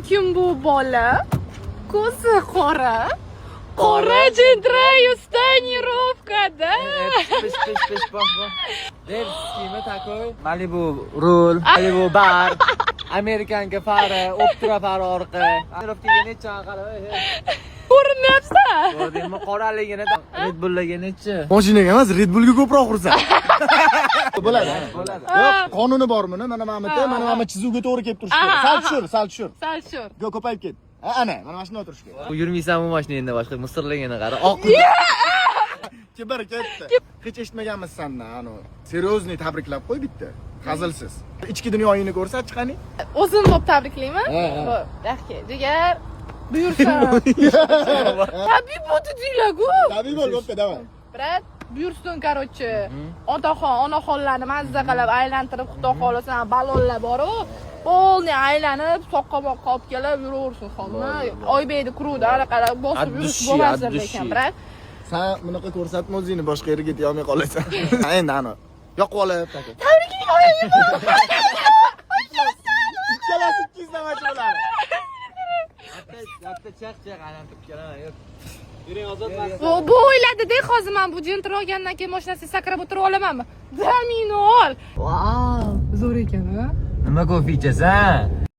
Kim bu bola? Ko'zi qora. Qora Gentrayo тонировка da. Pish, pish, pish, boh, boh. Дерзкий mi такой? Malibu rul, Malibu bar, американка fara, Optra fara orqa. Тонировка ga necha, qara? Ko'rinyapsan. Ko'rdingmi qoraligini? Red Bullga necha? Mashinaga emas, Red Bullga ko'proq ursa. Bo'ladi. Bo'ladi. Yo'q, qonuni bor buni. Mana mana bu mana mana chizuvga to'g'ri kelib turishi kerak. Sal tushir, sal tushir. Sal tushir. Yo, ko'payib ket. Ha, ana, mana shunday turishi kerak. Yurmaysan bu mashina endi boshqa, musorligini qara. Oq. Kibr ketdi. Hech eshitmaganmiz sandan, anu. Серьезный tabriklab qo'y bitta. Hazilsiz. Ichki dunyoyingni ko'rsatchi, qani. O'zim bo'lib tabriklayman. Ha. Bo'p, yaxshi. Jigar buyursin. Tabiiy bo'ldi deylar-ku. Tabiiy bo'l, bo'pti, давай. Брат, buyursin, короче. Otaxon, onaxonlarni mazza qilib aylantirib, xudo xohlasa, ballonlar bor-u, полный aylanib, soqqa moqqa olib kelib yuraversin, xo'pmi? Oybekni kruvda anaqalar bosib От yurish души, bo'lmasin от души. lekin, брат. San bunaqa ko'rsatma o'zingni, boshqa yerga keta olmay qolasan. Endi anu yoqib olib. Ikkalasi 200 damachi bo'ladi. Bitta chaq chaq aylantirib kelaman. Yo'q. Bu o'yladida, hozir man bu Gentra olgandan keyin mashinasiga sakrab o'tirib olamanmi? Damin ol. Wow. Zo'r ekan, a? Nima kofe ichasan?